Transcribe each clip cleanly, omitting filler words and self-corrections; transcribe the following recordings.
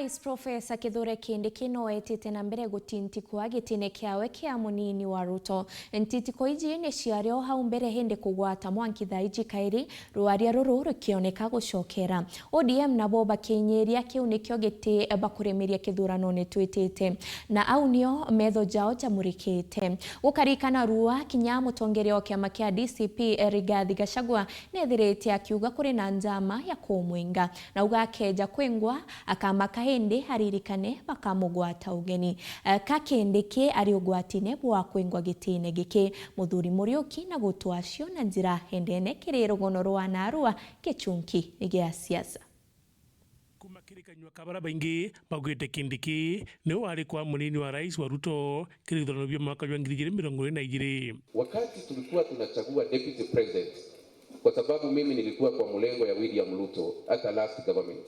Rais Profesa Kithure Kindiki no etite na mbere gutintikwa gitine kiawe kia munini wa Ruto. Ntitiko iji ni ciario hau mbere hindi kugwata mwanki thaa iji kairi rwaria ruru rukioneka gucokera. ODM nabo bakinyiria kiu nikio giti bakurimiria kithurano ni twitite na au nio metho jao jamurikite gukarikana rua kinya mutongoria wa kiama kia DCP Rigathi Gachagua nethirite akiuga kuri na njama ya kumwinga na ugakeja kwingwa akama kahindi aririkane bakamugwata ugeni. Kakindiki ari ugwatine bwa kwingwa gitine giki muthuri Muriuki na gutwacio na njira hendene kiri rugono rwa Narua gichunki gia siasa. Kuma kiri kanyua kabara baingi baugite Kindiki ni wari kwa munini wa rais wa Ruto kiri ithurano bia mwaka wa 2022. Wakati tulikuwa tunachagua deputy president, kwa sababu mimi nilikuwa kwa mlengo ya William Ruto hata last government,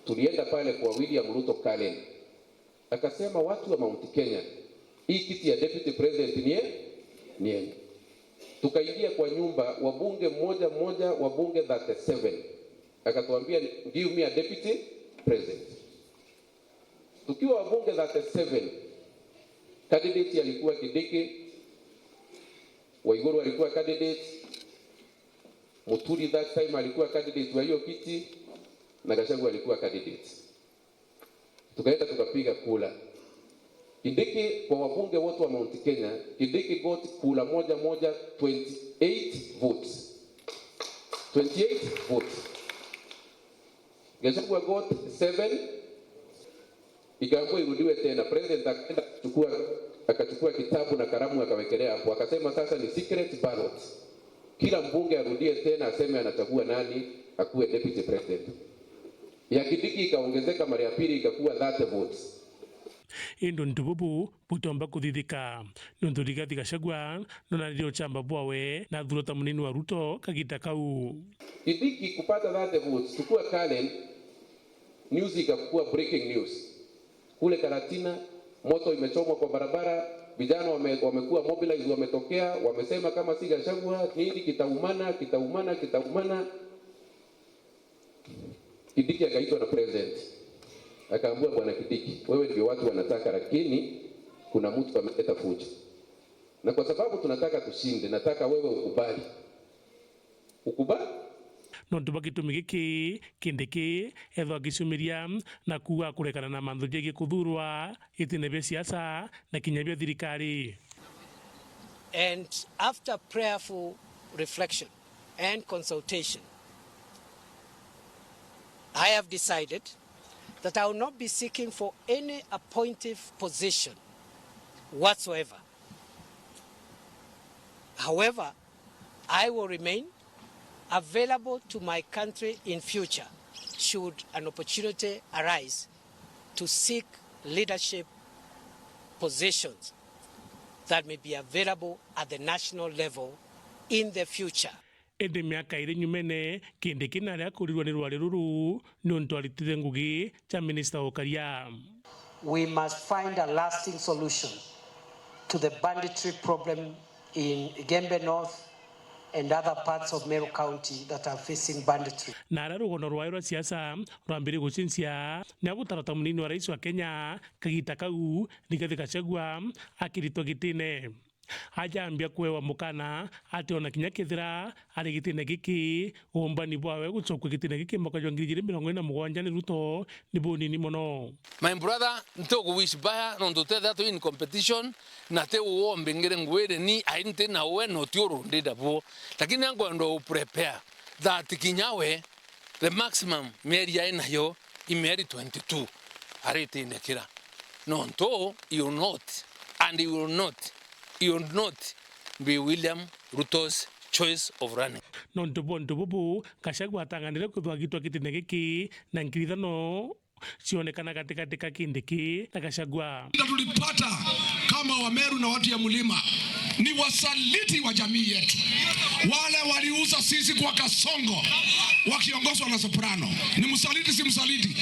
tulienda pale kwa William Ruto Karen, akasema watu wa Mount Kenya, hii kiti ya deputy president ni yenu. Tukaingia kwa nyumba wabunge mmoja mmoja, wabunge 37, akatuambia give me a deputy president. Tukiwa wabunge 37, candidate alikuwa Kindiki, Waiguru alikuwa candidate, Muturi that time alikuwa candidate wa hiyo kiti na Gachagua alikuwa candidate. Tukaenda tukapiga kula. Kindiki kwa wabunge wote wa Mount Kenya, Kindiki got kula moja moja 28 votes. 28 votes. Gachagua got 7. Ikaambiwa irudiwe tena. President akaenda akachukua kitabu na kalamu akawekelea hapo. Akasema sasa ni secret ballot. Kila mbunge arudie tena aseme anachagua nani akuwe deputy president. Ya Kindiki ikaongezeka mara ya pili ikakuwa 30 votes. Indo ntububu butomba kuthithika nuntu Rigathi Gachagua nonanirie uchamba bwawe na thuro ta munini wa Ruto kagita kau. Kindiki kupata 30 votes tukua Karen news ikakuwa breaking news. Kule Karatina moto imechomwa kwa barabara, vijana wamekuwa mobilized, wametokea, wamesema kama si Gachagua nini kitaumana, kitaumana, kitaumana. Kindiki akaitwa na president. Akaambiwa bwana Kindiki, wewe ndio watu wanataka, lakini kuna mtu ameleta fujo. Na kwa sababu tunataka tushinde, nataka wewe ukubali. Ukubali? Nontu bwa gitumi giki Kindiki ethwa akicumiria na kuga kurekana na manthu jegie kuthurwa gitine bia siasa na kinya bia thirikari. And after prayerful reflection and consultation, I have decided that I will not be seeking for any appointive position whatsoever. However, I will remain available to my country in future should an opportunity arise to seek leadership positions that may be available at the national level in the future. Indi miaka iri nyumene Kindiki naria akurirwo ni rwari ruru ni untu aritire ngugi cha minister wa ukaria. We must find a lasting solution to the banditry problem in Igembe North and other parts of Meru County that are facing banditry. Na aria rugono rwae rwa siasa rwambire gucincia ni agutarata munini wa rais wa Kenya kagita kau Rigathi Gachagua akiritwo gitine. Ajambia kuewa mukana ati ona kinya kithira ari gitine giki umbani bwawe gucokwa gitine giki mwaka wa 2027 ni Ruto ni bunini muno. My brother ntogo wish baya no ndote that in competition na te uombe ngere ngwere ni ainte na we no tioro ndida bo, lakini ango ndo prepare that kinyawe the maximum meri ya nayo imeri 22 arete inekira no nto you not and you will not you will not be William Ruto's choice of running. No ntubu ntububu Gachagua atanganire kwithwa agitwa gitine giki na ngirithano cionekana katikati ka Kindiki na Gachagua. Tulipata kama Wameru na watu ya mlima ni wasaliti wa jamii yetu, wale waliuza sisi kwa Kasongo wakiongozwa na Soprano. Ni msaliti, si msaliti?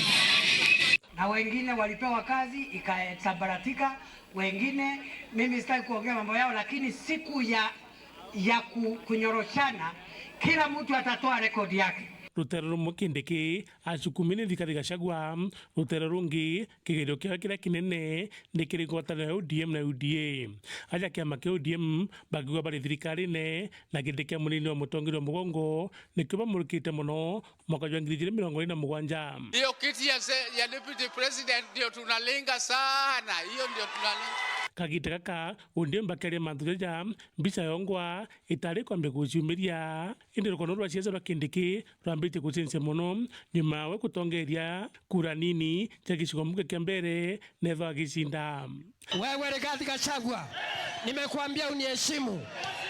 Na wengine walipewa kazi ikasambaratika, wengine mimi sitaki kuongea mambo yao, lakini siku ya kunyoroshana kila mtu atatoa rekodi yake. Rutero rumwe Kindiki acukumi ni Rigathi Gachagua, rutero rungi kigerio kiao kiria kinene ni kiri ngwataniro ya ODM na UDA. Aja kiama kia ODM bakiuga bari thirikari-ini na giti kia munini wa mutongoria mugongo nikio bamurikite muno mwaka wa 2027. Hiyo kiti ya deputy president ndio tunalenga sana, hiyo ndio tunalenga. Kagita gaka ODM bakiaria mantu jaja mbica yongwa itari kwambia guciumiria, indi rukono rwa ciaca rwa Kindiki rwambitie gucenjia muno nyuma we kutongeria kura nini cia gicigo mbunge kia mbere netho agicinda. Wewe Rigathi Gachagua, nimekuambia uniheshimu.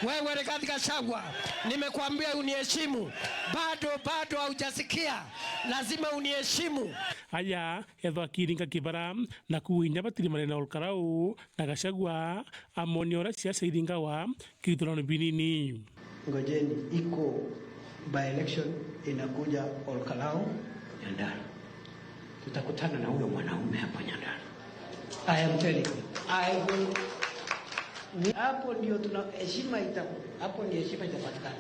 Wewe Rigathi Gachagua, nimekuambia uniheshimu. Bado haujasikia, lazima uniheshimu. Aya etho akiringa kibara na kuinya batirimane na Olkarau na Gachagua amonia uria ciaca iringawa kithurano binini. Ngojeni, iko by election inakuja Olkalou, Nyandarua. Tutakutana na huyo mwanaume hapo Nyandarua. I am telling you, I will. Hapo ndio tuna heshima ita, hapo ndio heshima itapatikana.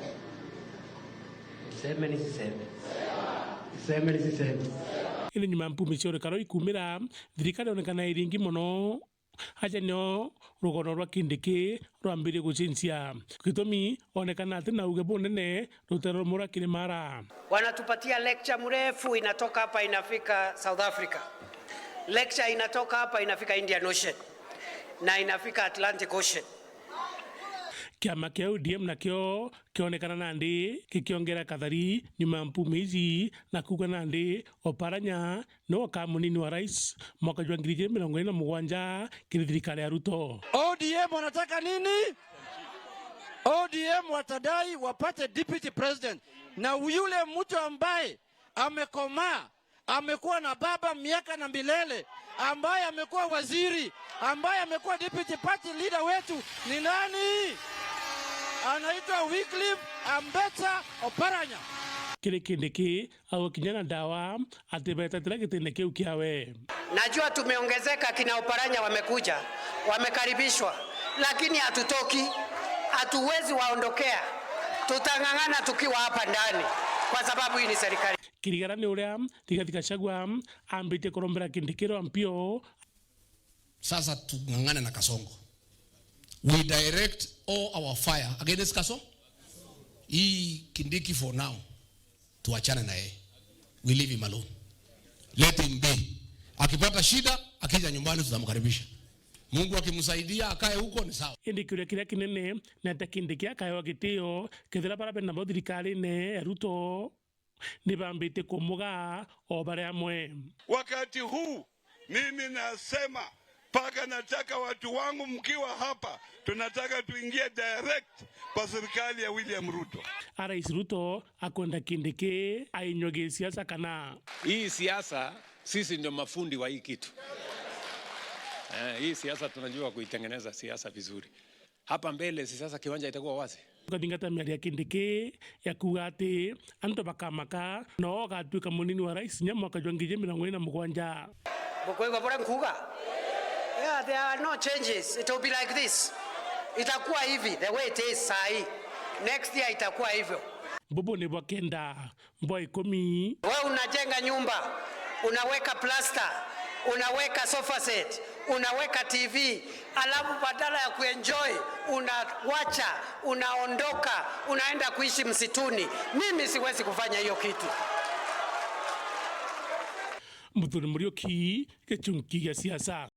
Niseme nisiseme? Niseme nisiseme? Indi nyuma ya mpumi cia Olkarau ikumira thirikari onekana iringi muno aja nio rugono rwa Kindiki rwambirie gucenjia gitumi onekana ati na uge bunene rutero rumwe rwa Kirimara. Wanatupatia lecture mrefu inatoka hapa inafika South Africa. Lecture inatoka hapa inafika Indian Ocean na inafika Atlantic Ocean. Kiama kia ODM nakio kionekana nandi kikiongera kathari nyuma ya mpumi ici na kuga nandi Oparanya no ka munini wa rais mwaka wa 2027 kiri thirikari ya Ruto. ODM wanataka nini? ODM watadai wapate deputy president, na yule mtu ambaye amekomaa, amekuwa na baba miaka na milele, ambaye amekuwa waziri, ambaye amekuwa deputy party leader wetu ni nani? Anaitwa Wycliffe Ambetsa Oparanya. Kiri Kindiki agokinya na ndawa ati betatira gitine kiu kiawe. Najua tumeongezeka, kina Oparanya wamekuja, wamekaribishwa, lakini hatutoki, hatuwezi waondokea. Tutang'ang'ana tukiwa hapa ndani kwa sababu hii ni serikali. Kirigara ni uria Rigathi Gachagua ambitie kurombera Kindiki rwa mpio. Sasa tung'ang'ane na Kasongo. We direct all our fire against Kasongo. Hii Kindiki for now tuachane na yeye. We leave him alone. Let him be. Akipata shida akija nyumbani tutamkaribisha. Mungu akimsaidia akae huko ni sawa. Indi kiuria kiria kinene ni ati Kindiki akahewa gitio kethira bara bena bo thirikari-ini ya Ruto ni bambite kumuga o baria amwe. Wakati huu mimi nasema paka nataka watu wangu mkiwa hapa, tunataka tuingie direct kwa serikali ya William Ruto. Rais Ruto akwenda Kindiki ainywe gisiasa kana hii siasa, sisi ndio mafundi wa hii kitu. Hii siasa tunajua kuitengeneza siasa vizuri. Hapa mbele si sasa kiwanja itakuwa wazi. Kathingata miario ya Kindiki ya kuga ati andu bakamaka no agatuika munini wa rais nya mwaka wa 2027. Bukwegwa bora nkuga. Yeah, there are no changes. It will be like this. Itakuwa hivi the way it is sahi. Next year itakuwa hivyo. Mbubu ni bwa kenda, mbwa 10. Wewe unajenga nyumba, unaweka plaster, unaweka sofa set, unaweka TV, alafu badala ya kuenjoy unawacha, unaondoka, unaenda kuishi msituni. Mimi siwezi kufanya hiyo kitu. Muthuri Muriuki, gĩchunki gĩa siasa.